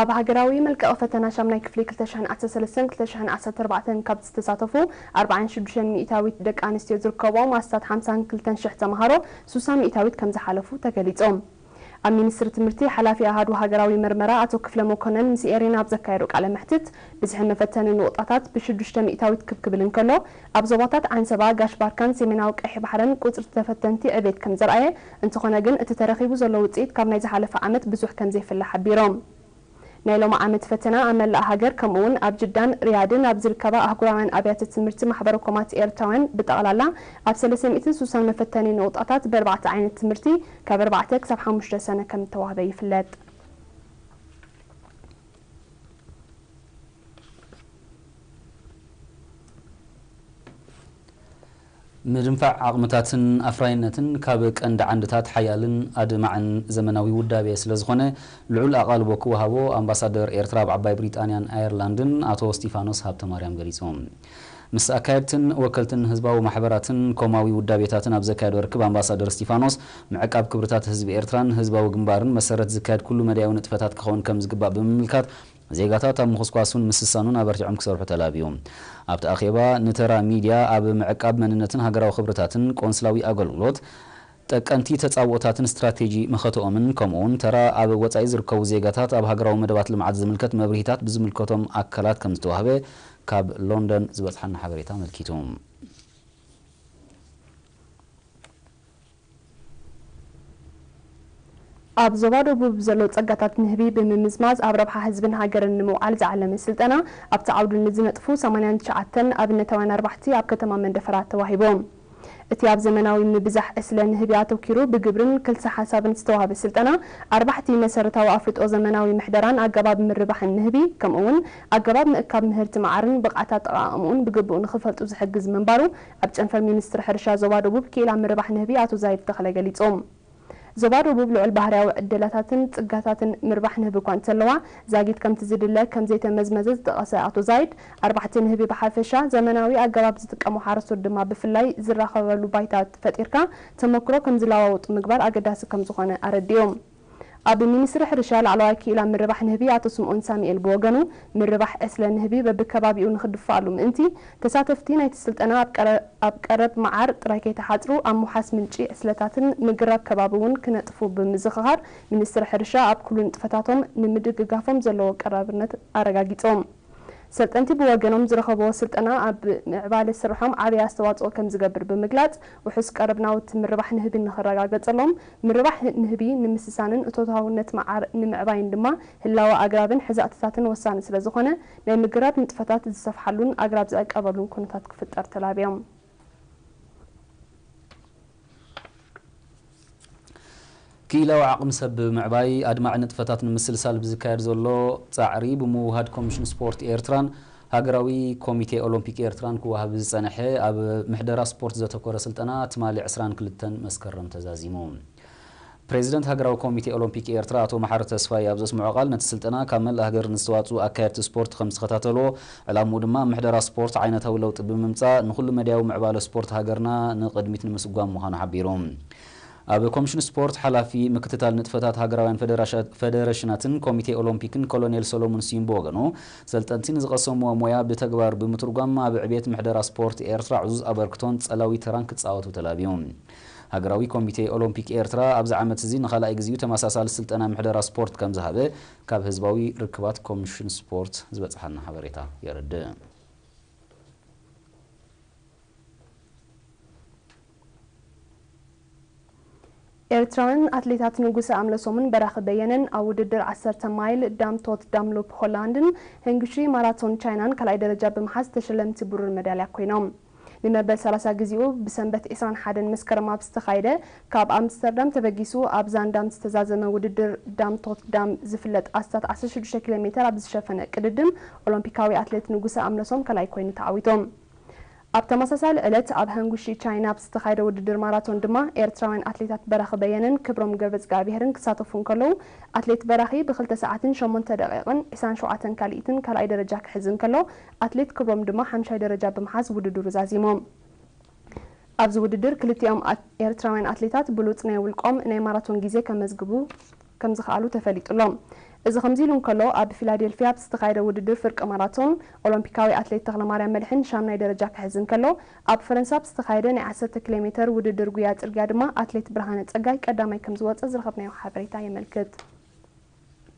ኣብ ሃገራዊ መልቀቒ ፈተና ሻምናይ ክፍሊ ክልተ ሽሕን ዓሰርተ ሰለስተን ክልተ ሽሕን ዓሰርተ ኣርባዕተን ካብ ዝተሳተፉ ኣርባዓን ሽዱሽተን ሚእታዊት ደቂ ኣንስትዮ ዝርከብኦም ኣስታት ሓምሳን ክልተን ሽሕ ተምሃሮ ሱሳ ሚእታዊት ከም ዝሓለፉ ተገሊጾም። ኣብ ሚኒስትሪ ትምህርቲ ሓላፊ ኣሃዱ ሃገራዊ መርመራ ኣቶ ክፍለ መኮነን ምስ ኤሬና ኣብ ዘካየዶ ቃለ መሕትት፣ ብዝሒ መፈተኒ ንቑጣታት ብሽዱሽተ ሚእታዊት ክብ ክብል እንከሎ፣ ኣብ ዞባታት ዓንሰባ፣ ጋሽ ባርካን ሰሜናዊ ቀይሕ ባሕርን ቁጽሪ ተፈተንቲ ዕቤት ከም ዘርኣየ፣ እንተኾነ ግን እቲ ተረኺቡ ዘሎ ውጽኢት ካብ ናይ ዝሓለፈ ዓመት ብዙሕ ከም ዘይፍለ ሓቢሮም። ናይ ሎሚ ዓመት ፈተና ኣብ መላእ ሃገር ከምኡ'ውን ኣብ ጅዳን ሪያድን ኣብ ዝርከባ ኣህጉራውያን ኣብያተ ትምህርቲ ማሕበረ ኮማት ኤርትራውያን ብጠቕላላ ኣብ ሰለስተ ሚእትን ሱሳን መፈተኒ ንቑጣታት ብኣርባዕተ ዓይነት ትምህርቲ ካብ ኣርባዕተ ክሳብ ሓሙሽተ ሰነ ከም እተዋህበ ይፍለጥ። ምድንፋዕ ዓቕምታትን ኣፍራይነትን ካብ ቀንዲ ዓንድታት ሓያልን ኣድማዕን ዘመናዊ ውዳቤ ስለ ዝኾነ፣ ልዑል ኣቓልቦ ክወሃቦ ኣምባሳደር ኤርትራ ኣብ ዓባይ ብሪጣንያን ኣየርላንድን ኣቶ ስቲፋኖስ ሃብተማርያም ገሊጾም። ምስ ኣካየድትን ወከልትን ህዝባዊ ማሕበራትን ኮማዊ ውዳቤታትን ኣብ ዘካየዶ ርክብ፣ ኣምባሳደር ስቲፋኖስ፣ ምዕቃብ ክብርታት ህዝቢ ኤርትራን ህዝባዊ ግንባርን መሰረት ዝካየድ ኩሉ መዳያዊ ንጥፈታት ክኸውን ከም ዝግባእ ብምምልካት፣ ዜጋታት ኣብ ምኹስኳሱን ምስሳኑን ኣበርቲዖም ክሰርሑ ተላብዩ። ኣብቲ ኣኼባ፣ ንተራ ሚድያ ኣብ ምዕቃብ መንነትን ሃገራዊ ክብርታትን፣ ቆንስላዊ ኣገልግሎት፣ ጠቀንቲ ተጻብኦታትን ስትራቴጂ መኸተኦምን፣ ከምኡ'ውን ተራ ኣብ ወጻኢ ዝርከቡ ዜጋታት ኣብ ሃገራዊ መደባት ልምዓት ዝምልከት መብርሂታት ብዝምልከቶም ኣካላት ከም ዝተዋህበ ካብ ሎንደን ዝበጽሓና ሓበሬታ ኣመልኪቱ። ኣብ ዞባ ደቡብ ዘሎ ጸጋታት ንህቢ ብምምዝማዝ ኣብ ረብሓ ህዝብን ሃገርን ንምውዓል ዝዓለመ ስልጠና ኣብቲ ዓውዲ ንዝነጥፉ ሰማንያን ትሽዓተን ኣብነታውያን ኣርባሕቲ ኣብ ከተማ መንደፈራ ተዋሂቦም። እቲ ኣብ ዘመናዊ ምብዛሕ ዕስለ ንህቢ ኣተኲሩ ብግብርን ክልሰ ሓሳብን ዝተዋህበ ስልጠና፣ ኣርባሕቲ መሰረታዊ ኣፍልጦ ዘመናዊ ምሕደራን ኣገባብ ምርባሕን ንህቢ፣ ከምኡ'ውን ኣገባብ ምእካብ ምህርቲ መዓርን ብቕዓት ኣጠቓቕምኡን ብግቡእ ንኽፈልጡ ዝሕግዝ ምንባሩ፣ ኣብ ጨንፈር ሚኒስትሪ ሕርሻ ዞባ ደቡብ ክኢላ ምርባሕ ንህቢ ኣቶ ዛይድ ተኽለ ገሊጾም። ዞባ ደቡብ ልዑል ባህርያዊ ዕድላታትን ጽጋታትን ምርባሕ ንህቢ እኳ እንተለዋ፣ ዛጊት ከምቲ ዝድለ ከም ዘይተመዝመዘ ዝጠቐሰ ኣቶ ዛይድ፣ ኣርባሕቲ ንህቢ ብሓፈሻ ዘመናዊ ኣገባብ ዝጥቀሙ ሓረስቶት ድማ ብፍላይ ዝራኸበሉ ባይታ ፈጢርካ ተመክሮ ከም ዝለዋወጡ ምግባር ኣገዳሲ ከም ዝኾነ ኣረዲኦም። ኣብ ሚኒስትሪ ሕርሻ ላዕለዋይ ክኢላ ምርባሕ ንህቢ ኣቶ ስምኦን ሳሙኤል ብወገኑ፣ ምርባሕ ዕስለ ንህቢ በብከባቢኡ ንኽድፍኣሉ ምእንቲ፣ ተሳተፍቲ ናይቲ ስልጠና ኣብ ቀረ-፣ ኣብ ቀረብ መዓር ጥራይ ከይተሓጽሩ፣ ኣብ ምውሓስ ምንጪ ዕስለታትን ምግራብ ከባቢ እውን ክነጥፉ ብምዝኽኻር፣ ሚኒስትሪ ሕርሻ ኣብ ኩሉ ንጥፈታቶም ንምድግጋፎም ዘለዎ ቀራብነት ኣረጋጊጾም። ሰልጠንቲ ብወገኖም ዝረኸብዎ ስልጠና ኣብ ምዕባለ ስርሖም ዓብዪ ኣስተዋፅኦ ከም ዝገብር ብምግላፅ፣ ውሑስ ቀረብ ናውቲ ምርባሕ ንህቢ ንኽረጋገፀሎም፣ ምርባሕ ንህቢ ንምስሳንን እቶታውነት መዓር ንምዕባይን ድማ ህላወ ኣግራብን ሕዛእትታትን ወሳኒ ስለ ዝኾነ፣ ናይ ምግራብ ንጥፈታት ዝሰፍሓሉን ኣግራብ ዝዕቀበሉን ኩነታት ክፍጠር ተላብዮም። ክኢላዊ ዓቕሚ ሰብ ብምዕባይ ኣድማዒ ንጥፈታት ንምስልሳል ብዝካየድ ዘሎ ጻዕሪ፣ ብምውህሃድ ኮሚሽን ስፖርት ኤርትራን ሃገራዊ ኮሚቴ ኦሎምፒክ ኤርትራን ክወሃብ ዝጸንሐ ኣብ ምሕደራ ስፖርት ዘተኮረ ስልጠና ትማሊ ዕስራን ክልተን መስከረም ተዛዚሙ። ፕሬዚደንት ሃገራዊ ኮሚቴ ኦሎምፒክ ኤርትራ ኣቶ መሓሪ ተስፋይ ኣብ ዘስምዖ ቃል፣ ነቲ ስልጠና ካብ መላእ ሃገር ንዝተዋጽኡ ኣካየድቲ ስፖርት ከም ዝተኸታተልዎ፣ ዕላምኡ ድማ ምሕደራ ስፖርት ዓይነታዊ ለውጢ ብምምጻእ ንኹሉ መድያዊ ምዕባለ ስፖርት ሃገርና ንቕድሚት ንምስጓም ምዃኑ ሓቢሩ። ኣብ ኮሚሽን ስፖርት ሓላፊ ምክትታል ንጥፈታት ሃገራውያን ፈደራሻ-፣ ፈደረሽናትን ኮሚቴ ኦሎምፒክን ኮሎኔል ሰሎሞን ስዩም ብወገኑ፣ ሰልጠንቲ ንዝቐሰምዎ ሞያ ብተግባር ብምትርጓም ኣብ ዕብየት ምሕደራ ስፖርት ኤርትራ ዕዙዝ ኣበርክቶን ጸላዊ ተራን ክጻወቱ ተላብዩ። ሃገራዊ ኮሚቴ ኦሎምፒክ ኤርትራ ኣብዚ ዓመት እዚ ንኻልኣይ ግዜኡ ተመሳሳሊ ስልጠና ምሕደራ ስፖርት ከም ዝሃበ ካብ ህዝባዊ ርክባት ኮሚሽን ስፖርት ዝበጽሓና ሓበሬታ የረድእ። ኤርትራውያን ኣትሌታት ንጉሰ ኣምለሶምን በራኺ በየነን ኣብ ውድድር ዓሰርተ ማይል ዳም ቶት ዳምሎፕ ሆላንድን ሄንግሹ ማራቶን ቻይናን ካልኣይ ደረጃ ብምሓዝ ተሸለምቲ ብሩር መዳልያ ኮይኖም። ንመበል ሰላሳ ግዜኡ ብሰንበት ዕስራን ሓደን መስከረም ኣብ ዝተኻየደ፣ ካብ ኣምስተርዳም ተበጊሱ ኣብ ዛንዳም ዝተዛዘመ ውድድር ዳም ቶት ዳም ዝፍለጥ ኣስታት ዓሰርተ ሽዱሽተ ኪሎ ሜተር ኣብ ዝሸፈነ ቅድድም፣ ኦሎምፒካዊ ኣትሌት ንጉሰ ኣምለሶም ካልኣይ ኮይኑ ተዓዊቶም። ኣብ ተመሳሳሊ ዕለት ኣብ ሃንጉሺ ቻይና ኣብ ዝተኻየደ ውድድር ማራቶን ድማ ኤርትራውያን ኣትሌታት በራኺ በየነን ክብሮም ገብረዝግኣብሄርን ክሳተፉ እንከለዉ፣ ኣትሌት በራኺ ብክልተ ሰዓትን ሸሞንተ ደቂቕን ዕስራን ሸውዓተን ካልኢትን ካልኣይ ደረጃ ክሕዝ እንከሎ፣ ኣትሌት ክብሮም ድማ ሓምሻይ ደረጃ ብምሓዝ ውድድሩ ዛዚሞም። ኣብዚ ውድድር ክልቲኦም ኣት-፣ ኤርትራውያን ኣትሌታት ብሉጽ ናይ ውልቆም ናይ ማራቶን ግዜ ከመዝግቡ ከም ዝኸኣሉ ተፈሊጡ ኣሎ። እዚ ከምዚ ኢሉ እንከሎ፣ ኣብ ፊላዴልፊያ ኣብ ዝተኻየደ ውድድር ፍርቂ ማራቶን፣ ኦሎምፒካዊ ኣትሌት ተኽለማርያም መድሕን ሻምናይ ደረጃ ክሕዝ እንከሎ፣ ኣብ ፈረንሳ ኣብ ዝተኻየደ ናይ ዓሰርተ ኪሎ ሜተር ውድድር ጉያ ጽርግያ ድማ ኣትሌት ብርሃነ ጸጋይ ቀዳማይ ከም ዝወጸ ዝረኸብናዮ ሓበሬታ የመልክት።